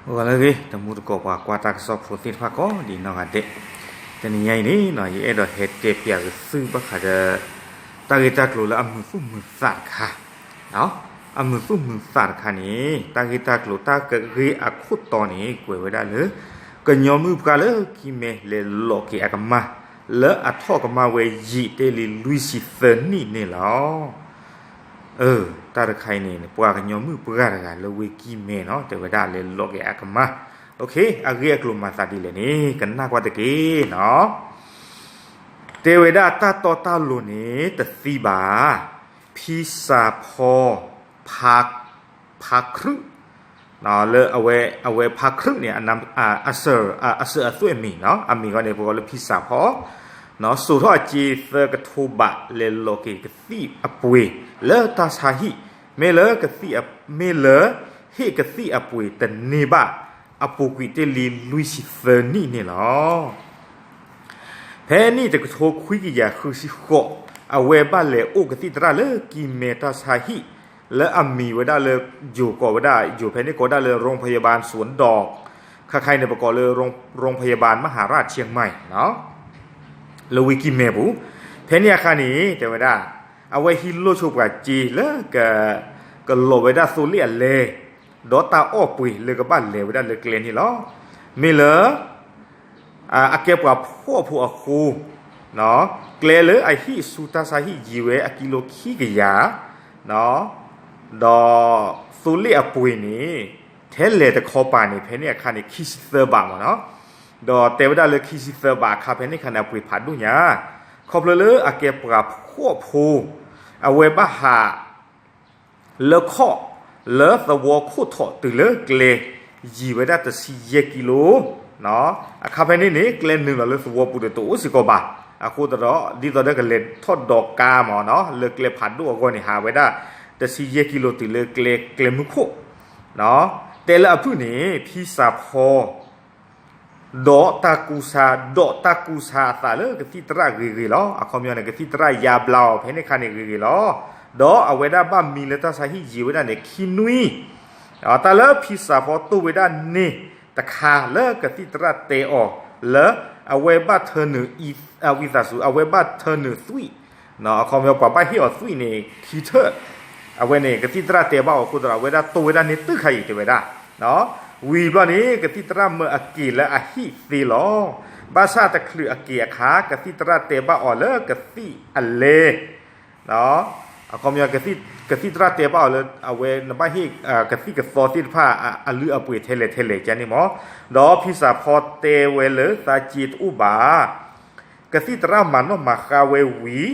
ဂီၤလၢအဂ့ၤ တံၤသကိးပှၤကွၢ်တၢ်ကစီၣ်ဖိသ့ၣ်တဖၣ်ကိးဒံးနီၢ်ဂၤဒဲး, တနံၤညါအံၤန့ၣ် ယအဲၣ်ဒိးဟဲတဲပၠးသုဘၣ်ဃးဒီး တၢ်ဂ့ၢ်တၢ်ကျိၤလၢအမုာ်သူၣ်မုာ်သးတခါ, အမုာ်သူၣ်မုာ်သးတခါန့ၣ် တၢ်ဂ့ၢ်တၢ်ကျိၤတၢ်ကဂ့ၢ်အခိၣ်တီန့ၣ် ကွဲးဝဲဒၣ်လၢ ကညီမုၣ်ပှၢ်လၢကံၢ်မဲလဲၤလိးက့ၤအကမၢ် လၢအထီၣ်ကမၣ်ဝဲယံာ်တ့ၢ်လံလွံၢ်ဆံသၢနံၣ်န့ၣ်လီၤ. အၢ တၢ်တခါအံၤန့ၣ် ပှၤကညီမုၣ်ပှၢ်တဂၤလၢဝ့ၢ်ကံၢ်မဲနီၤ တဲဝဲဒၣ်လဲၤလိးက့ၤအကမၢ်, အဂ့ၢ်အကျိၤမၤသးဒ်လဲၣ်န့ၣ် ကနၣ်ကွၢ်တက့ၢ်နီၤ. တဲဝဲဒၣ်တၢ်တီတၢ်လိၤန့ၣ်တသံဘၣ်, ဖံစၢ်ဖီ ဖါ ဖါခရုၣ် လၢအဝဲ အဝဲဖါခရုၣ်န့ၣ် အစၢၤအသွဲၣ်အမံၤနီၤ အမံၤဂီၢ်န့ၣ် ပကိးလၢဖံစၢ်ဖီ စိာ်ထီၣ်အစ့သၢကထိဘး လဲၤလိးက့ၤကသံၣ်အပှ့ၤ လၢတၢ်ဆါဟံၣ်, မ့ၢ်လၢကသံၣ်အ မ့ၢ်လၢ ဟ့ၣ်ကသံၣ်အပှ့ၤတန့ၢ်ဘၣ် အပူၤကွံာ်တ့ၢ်လံလွံၢ်ဆံသၢနံၣ်န့ၣ်လီၤ. ဖဲနံၣ်တကထိခွံကယၤဃုဆံဃိး အဝဲဘၣ်လဲၤအိၣ်ကသံၣ်သရၣ်လၢကံၢ်မဲတၢ်ဆါဟံၣ် လၢအမံၤဝဲဒၣ်လၢ ယိၤကိးဝဲဒၣ် ယိၤဖဲန့ၣ်ကိးဝဲဒၣ်လၢ ရိဖယဘၢၣ်စူၤဒီး ခါခါအံၤန့ၣ် ပကိးလၢ ရိဖယဘၢၣ်မဟၤရၣ်ဆဲမၤ လၢဝ့ၢ်ကံၢ်မဲပူၤ, ဖဲန့ၣ်အခါန့ၣ် တဲဝဲဒၣ် အဝဲဟံးလိၢ်ဆိပှၤစ့လၢ ကလိးဝဲဒၣ်သိလ့ၣ်အလဲ ဒီးတၢ်အီၣ်ပှ့ၤလၢကဘၣ်လဲၤဝဲဒၣ်လၢကျဲန့ၣ်လီၤ. မ့ၢ်လၢ အကဲပှၤဖှီၣ်ဖိအဃိ ကျဲလၢအဟံၣ်ဆူတၢ်ဆါဟံၣ်ယံၤဝဲအကံလိခံကယၤ ဒီးသိလ့ၣ်အပှ့ၤန့ၣ် ထဲလဲၤတခီပၤန့ၣ် ဖဲန့ၣ်အခါန့ၣ် ခံဆံသၢဘးမ့ၢ်နီၤ, ဒီးတဲဝဲဒၣ်လၢခံဆံသၢဘးအခါဖဲန့ၣ်အခါန့ၣ် အပှ့ၤဖးဒိၣ်ညါ, ခီဖျိလၢအကဲပှၤဖှီၣ်ဖိ အဝဲဘၣ်ဟး လၢခီၣ် လၢသဝီခိၣ်ထီၣ်တုၤလၢကျဲ ယံၤဝဲဒၣ်တဆံယဲၢ်ကံလိ, အခါဖဲန့ၣ်န့ၣ် ကျဲနုာ်လီၤလၢသဝီပူၤဒီးတအိၣ်စ့ၢ်ကီးဘၣ်, အဃိသတးဒီး ဒ်သိးဒီးကလဲၤထီၣ်ဒီးကါမ့ၢ်နီၤ လၢကျဲဖးဒိၣ်အဂီၢ်န့ၣ် ဟးဝဲဒၣ် တဆံယဲၢ်ကံလိတုၤလၢကျဲ ကျဲမုၢ်ခိၣ်, တဲလၢအဖုၣ်န့ၣ် ဖံစၢ်ဖီ ဒီးတၢ်ကူစါ ဒီးတၢ်ကူစါအသးလၢကသံၣ်သရၣ်ဂ့ၤဂ့ၤလီၤ. အခီပညီန့ၣ် ကသံၣ်သရၣ်ယါဘျါအီၤဖဲန့ၣ်အခါန့ၣ်ဂ့ၤဂ့ၤလီၤ. ဒီးအဝဲဒၣ်ဘၣ်မံလၢတၢ်ဆါဟံၣ်ယံၤဝဲဒၣ်န့ၣ် ခံနွံ, တၢ်လၢဖံစၢ်ဖီတိၢ်ဝဲဒၣ်န့ၣ်တခါလၢကသံၣ်သရၣ်တဲအီၤ လၢအဝဲဘၣ်ထၢနုာ် ဝံသးစူၤ အဝဲဘၣ်ထၢနုာ်သွံၣ် အခီပညီပှၤဘၣ်ဟ့ၣ်အီၤသွံၣ်န့ၣ် ခံထၢၣ်, အဝဲန့ၣ် ကသံၣ်သရၣ်တဲဘၣ်အီၤအဃိသတးဒီး အဝဲဒၣ်တိၢ်ဝဲဒၣ်န့ၣ်တုၤခါအံၤတဲဝဲဒၣ်, ဝံၤဘျီန့ၣ် ကသံၣ်သရၣ်မၢအက့ၤလၢအဟံၣ်သ့လီၤ. ဘၣ်ဆၣ်တချုးအက့ၤအခါ ကသံၣ်သရၣ်တဲဘၣ်အီၤလၢကသံၣ်အလဲ အခီပညီ ကသံၣ်သရၣ်တဲဘၣ်အီၤလၢ အဝဲနဘၣ်ဟ့ၣ် ကသံၣ်ကသီသ့ၣ်တဖၣ် အလုၢ်အပှ့ၤထဲလဲၣ်ထဲလဲၣ်ကန့ၣ်မ့ၢ်, ဒီးဖံစၢ်ဖီတဲဝဲလၢသးစ့တအိၣ်ဘၣ် ကသံၣ်သရၣ်မၤနီၣ်မၤဃါဝဲဝံၤ ဒီး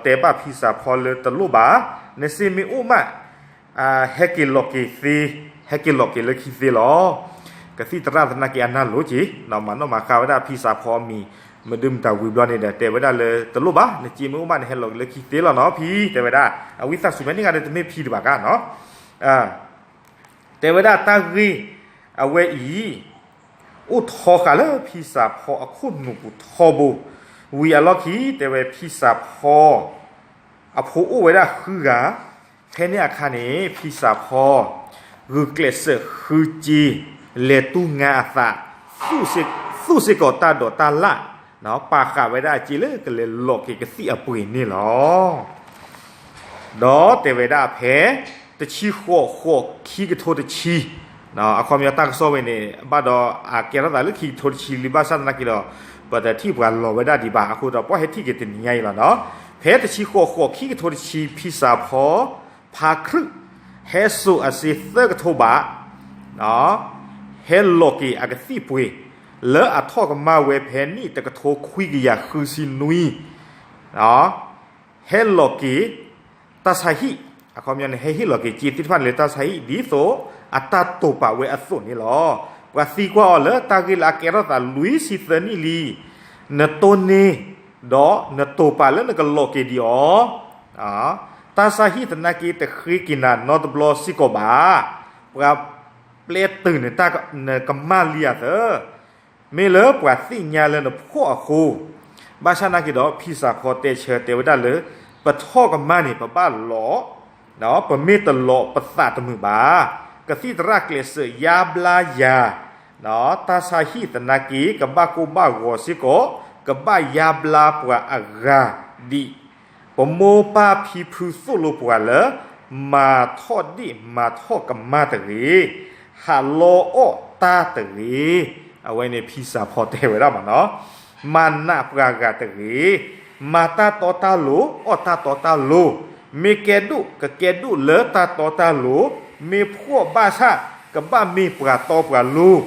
တဲဘၣ်ဖံစၢ်ဖီလၢတလိၣ်ဘၣ်, နစ့မ့ၢ်အိၣ်မး ဟဲက့ၤလီၤက့ၤသ့, ဟဲက့ၤလီၤက့ၤလၢခံသ့လီၤ. ကသံၣ်သရၣ်သနာ်က့အနၢ်လိၤက့ၤ မၤနီၣ်မၤဃါဝဲဒၣ်ဖံစၢ်ဖီအမံၤ မဒုမတၤဝံၤဘျီန့ၣ်ဒီး တဲဝဲဒၣ်လၢတလိၣ်ဘၣ် နစ့မ့ၢ်အိၣ်မး နဟဲလီၤက့ၤလၢခံသ့လီၤနီၤဖံ တဲဝဲဒၣ်, အဝံသးစူၤဖဲန့ၣ်ဂၤဒီးတမ့ၢ်ဖံတဘၣ်ကါနီၤ တဲဝဲဒၣ်တၢ်ဂ့ၢ်အဝဲအံၤ အိၣ်ထီဃာ်လၢဖံစၢ်ဖီအခိၣ်နူာ်ပူၤထီဘိ, ဝံၤအလီၢ်ခံ တဲဝဲဖံစၢ်ဖီ အဖိအိၣ်ဝဲဒၣ်ဃုဂၤ, ဖဲန့ၣ်အခါန့ၣ် ဖံစၢ်ဖီ ဂုာ်ကျဲးစၢးဃုစ့ လဲၤတူၢ်ငါအသး သူၣ်စ့ၢ်ကီးတၢ်ဒိးတၢ်လၣ် ပာ်ဃာ်ဝဲဒၣ်အစ့လၢကလဲၤလိးက့ၤကသံၣ်အပှ့ၤန့ၣ်လီၤ. ဒီးတဲဝဲဒၣ်ဖဲ တဆံဃိးဃိးခံကထိတဆံ, အခီပညီတၢ်ကစီၣ်ဝဲန့ၣ် ဘၣ်ဒီးအကဲထီၣ်သးလၢခံကထိတဆံလံ ဘၣ်ဆၣ်သနာ်က့ဒီး ပတထံၣ်ပှၤလီၤဝဲဒၣ်ဒံးဘၣ် အဃိဒီးပှၤဟဲထံၣ်က့ၤတနံၤညါအံၤလီၤနီၤ. ဖဲတဆံဃိးဃိးခံကထိတဆံ ဖံစၢ်ဖီ ဖါခရုၣ် ဟဲစိာ်အစ့သၢကထိဘး ဟဲလိးက့ၤအကသံၣ်ပှ့ၤ လၢအထီၣ်ကမၣ်ဝဲဖဲနံၣ်တကထိခွံကယၤဃုဆံနွံ ဟဲလိးက့ၤ တၢ်ဆါဟံၣ်, အခီပညီန့ၣ် ဟဲဟ့ၣ်လီၤက့ၤစ့သ့ၣ်တဖၣ်န့ၣ်လၢတၢ်ဆါဟံၣ် ဒ်သိးအတၢ်တိာ်ပာ်ဝဲအသိးန့ၣ်လီၤ. ပှၤသံကွၢ်အီၤလၢတၢ်ဂ့ၢ်လၢအကဲထီၣ်သးလွံၢ်ဆံသၢနံၣ်လံ, နတိၢ်န့ၢ် ဒီးနတိာ်ပာ်လၢနကလိးက့ၤဒံးအီၤ, တၢ်ဆါဟံၣ်သနာ်က့တဃ့က့ၤနၤနီတဘျီစ့ၢ်ကီးဘၣ်. ပှၤပျဲတုာ်နတၢ်နကမၣ်လံအသး မ့ၢ်လၢပှၤသ့ၣ်ညါလၢနဖှီၣ်အဃိ, ဘၣ်ဆၣ်သနာ်က့ဒီး ဖံစၢ်ဖီတဲဆၢတဲဝဲဒၣ်လၢ ပထီၣ်ကမၣ်န့ၣ် ပဘၣ်လီၤ, ပမ့ၢ်တလီၤပသးတမုာ်ဘၣ်. ကသံၣ်သရၣ်ကျဲးစၢးယါဘျါယၤ, တၢ်ဆါဟံၣ်သနာ်က့ ကဘၣ်ကိၢ်ဘၣ်ဂီၤစ့ၢ်ကီး, ကဘၣ်ယါဘျါပှၤအဂၤဒံး, ပမိၢ်ပၢ်ဖံဖုသိၣ်လိပှၤလၢ မၤထီၣ်ဒ့ၣ်မၤထီၣ်ကမၣ်တဂ့ၤ, ဟးလီအီၣ်တၢ်တဂ့ၤ. အဝဲန့ၣ် ဖံစၢ်ဖီတဲဝဲဒၣ်မးနီၤ, မၤနးပှၤဂၤတဂ့ၤ, မၤတၢ်တီတၢ်လိၤ အီၣ်တၢ်တီတၢ်လိၤ, မ့ၢ်ကဲဒိၣ်ကကဲဒိၣ်လၢတၢ်တီတၢ်လိၤ, မ့ၢ်ဖှီၣ်ဘၣ်ဆၣ် ကဘၣ်မ့ၢ်ပှၤတီပှၤလိၤ,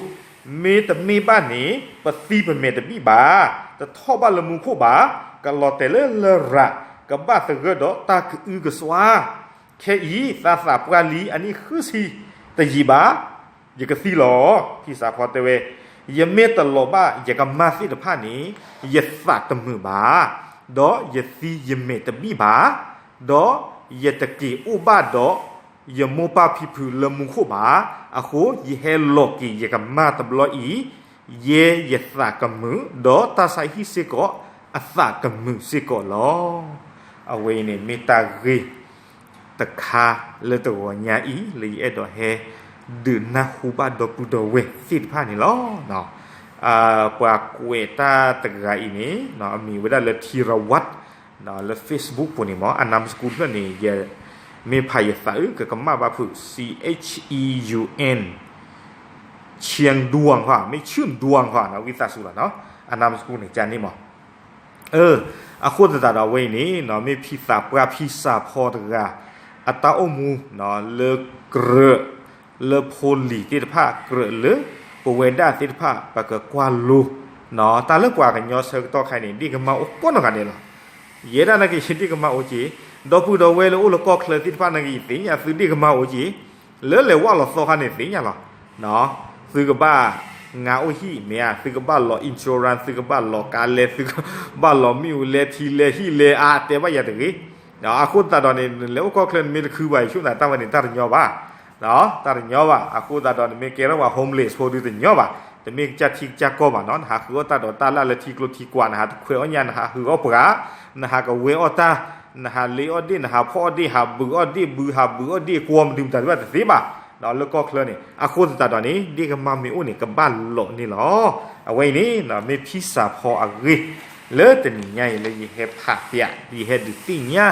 မ့တမ့ၢ်ဘၣ်န့ၣ် ပသံပမဲာ်တဘံၣ်ဘၣ်, တထီၣ်ဘၣ်လၢမူခိၣ်ဘၣ်, ကလီၤတဲာ်လၢလရာ်, ကဘၣ်သဂၢၢ်ဒီးတၢ်ကအုကစွါ. ခဲအံၤ သးသးပှၢ်လံအနံၣ်ဃုဆံတယံာ်ဘၣ်, ယကသံလီၤ. ဖံစၢ်ဖီတဲဝဲ, ယမ့ၢ်တလီၤဘၣ်ယကမၢ်သ့ၣ်တဖၣ်န့ၣ် ယသးတမုာ်ဘၣ်, ဒီးယသံယမဲာ်တဘံၣ်ဘၣ်, ဒီးယတက့ၤအိၣ်ဘၣ်ဒီး ယမိၢ်ပၢ်ဖံဖုလၢမူခိၣ်ဘၣ်. အဃိ ယဟဲလီၤက့ၤယကမၢ်တဘျီအံၤ, ယဲယသးကမုာ်, ဒီးတၢ်ဆါဟံၣ်စ့ၢ်ကီး အသးကမုာ်စ့ၢ်ကီးလီၤ. အဝဲအံၤန့ၣ် မ့ၢ်တၢ်ဂ့ၢ်တခါလၢတဂီၤညါအံၤ လၢယအဲၣ်ဒိးဟဲဒုးနၢ်ဟူဘၣ်ဒီပုၢ်ဒီဝဲၢ်သ့ၣ်တဖၣ်န့ၣ်လီၤ. ပှၤကွဲးတၢ်တဂၤအံၤန့ၣ် အမံၤဝဲဒၣ်လၢ ထံရဝး လၢ Facebook ပူၤန့ၣ်မ့ၢ် အနါမစကူဖျၢၣ်န့ၣ် ယမ့ၢ်ဖးယသးအုၣ် ကကမၣ်ဘၣ်ဖုး C H E U N ချံဒွၣ်ဃီ မ့ၢ်ချံဒွၣ်ဃီ ဝံသးစူၤလီၤနီၤ အနါမစကူန့ၣ် ကန့ၣ်မး အဃိသတးဒီးအဝဲအံၤန့ၣ် မ့ၢ်ဖံသးပှၢ်ဖံစၢ်ဖီတဂၤ အတၢ်အိၣ်မူ လၢကြၢး လၢဖိလံၤသ့ၣ်တဖၣ် ကြၢးလၢပဝဲဒၣ်သ့ၣ်တဖၣ် ပကကွၢ်လိ တၢ်လၢပှၤကညီဆၢကတီၢ်ခါအံၤန့ၣ် ဒ့ၣ်ကမၢ်အိၣ်ကိးနီၢ်ဂၤဒဲးလီၤ. ယဲဒၣ်နာ်က့ ယဒ့ၣ်ကမၢ်အိၣ်က့ၤ, ဒီပုၢ်ဒီဝဲၢ်လၢအိၣ်လၢကီၢ်ချၢသ့ၣ်တဖၣ်နာ်က့ ယသ့ၣ်ညါသုဒ့ၣ်ကမၢ်အိၣ်က့ၤ, လၢလဲၤဝၣ်လီၤသီခါန့ၣ်သ့ၣ်ညါလီၤ. သုကဘၣ်ငါအိၣ်ဟံၣ်မ့ၢ်ဧါ, သုကဘၣ်လီၤ insurance, သုကဘၣ်လီၤကါလဲ, သုကဘၣ်လီၤမ့ၣ်အူလဲ ထံလဲ ဟံၣ်လဲ အါတဲဘၣ်ယၤတဂ့ၤ. အဃိသတးဒီးန့ၣ် နလဲၤအိၣ်ကီၢ်ချၢနမ့ၢ်တခုဘၣ် ယဆိကမိၣ်တၢ်ဝဲန့ၣ် တၢ်တညီဘၣ် တၢ်တညီဘၣ်. အဃိသတးဒီး နမ့ၢ်ကဲထီၣ်ပှၤ homeless ဖိဒုးတညီဘၣ်, တမ့ၢ်ကစၢ်ထံကစၢ်ကီၢ်ဘၣ်နီၤ, နဟးဃုအီၣ်တၢ်ဒီးတၢ်လၢ်လၢထံကျိထံကွာ်, နဟးတခွဲးအီၣ်ညၣ်, နဟးဟုးအီၣ်ပှၤ, နဟးကဝဲအီၣ်တၢ်, နဟးလ့အီၣ်ဒ့ၣ်, နဟးဖီၣ်အီၣ်ဒ့ၣ်, ဟးဘုးအီၣ်ဒ့ၣ်, ဘုးဟးဘုးအီၣ်ဒ့ၣ်ကွီမဒုမတၤတဘၣ်တသ့ဘၣ်. လၢကီၢ်ချၢန့ၣ် အဃိသတးဒီးန့ၣ် ဒ့ၣ်ကမၢ်မ့ၢ်အိၣ်န့ၣ် ကဘၣ်လီၤန့ၣ်လီၤ. အဝဲအံၤန့ၣ် မ့ၢ်ဖံစၢ်ဖီအဂ့ၢ် လၢတနံၤညါအံၤလၢယဟဲဖးဖျါ ယဟဲဒုးသ့ၣ်ညါ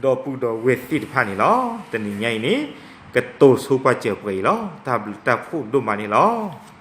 ဒီပုၢ်ဒီဝဲၢ်သ့ၣ်တဖၣ်န့ၣ်လီၤ. တနံၤညါအံၤန့ၣ် ကတိၤဆိပာ်စၢၤပှဲၤအံၤလီၤ. တၢ်ဘျုးတၢ်ဖှိၣ်ဒိၣ်မးန့ၣ်လီၤ.